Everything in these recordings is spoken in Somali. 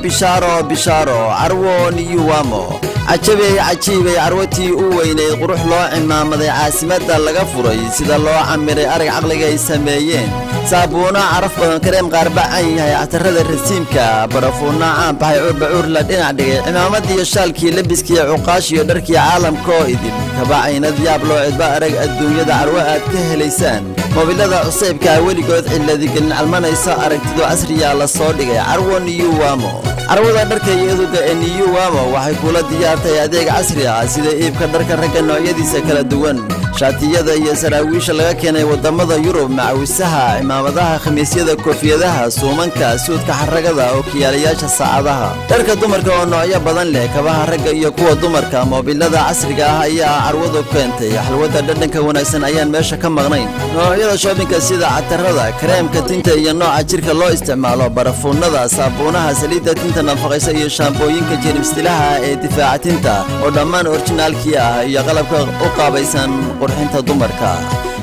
Bishaaro, bishaaro, Carwo Niyuwamo. Cajabey, cajiibay, carwatii u weynayd, qurux loo cimaamaday, caasimadda laga furay, sida loo camiray arag, caqliga ay sameeyeen. Saabuuno caraf badan, kareem qaarbacan yahay, catarada rasiimka, barafuunno caan baxay, cuurbacuur la dhinac dhigay, cimaamadiiyo shaalkii, labiskiiyo cuqaashiyo dharkii caalamkaoo idin kaba caynad yaab loo cidba arag adduunyada, carwo aad ka helaysaan moobilada cusaybkaa weligood ciladigelin, calmanaysa aragtidu, casriyaa la soo dhigay. Carwo Niyuwamo, carwada dharka iyo iduga ee Niyuwamo waxay kula diyaartay adeeg casri ah, sida iibka dharka ragga noocyadiisa kala duwan, shaatiyada iyo saraawiisha laga keenay waddamada Yurub, macawisaha, cimaamadaha, khamiisyada, koofiyadaha, suumanka, suudka xaragada, ookiyaalayaasha, saacadaha, dharka dumarka oo noocyo badan leh, kabaha ragga iyo kuwa dumarka. Moobilada casriga ah ayaa carwadu keentay, xalwadda dhadhanka wanaagsan ayaan meesha ka maqnayn, noocyada shoobinka sida catarada, kareemka tinta iyo nooca jirka loo isticmaalo, barafuunada, saabuunaha, saliidda tinta nafaqaysa iyo shaambooyinka jeermistilaha ee difaaca tinta oo dhammaan orjinaalkii ah, iyo qalabka u qaabaysan qurxinta dumarka.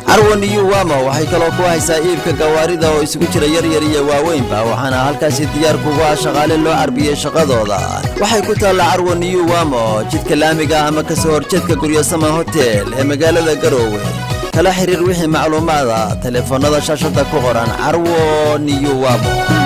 Carwo Niyuwamo waxay kaloo ku haysaa iibka gawaarida oo isugu jira yaryar iyo waaweynba, waxaana halkaasi diyaar kugu ah shaqaale loo carbiyey shaqadooda. Waxay ku taallaa Carwo Niyuwamo jidka laamiga ama kasoo horjeedka Guryosama Hotel ee magaalada Garoowe. Kala xiriir wixii macluumaada telefoonnada shaashadda ku qoran. Carwo Niyuwamo.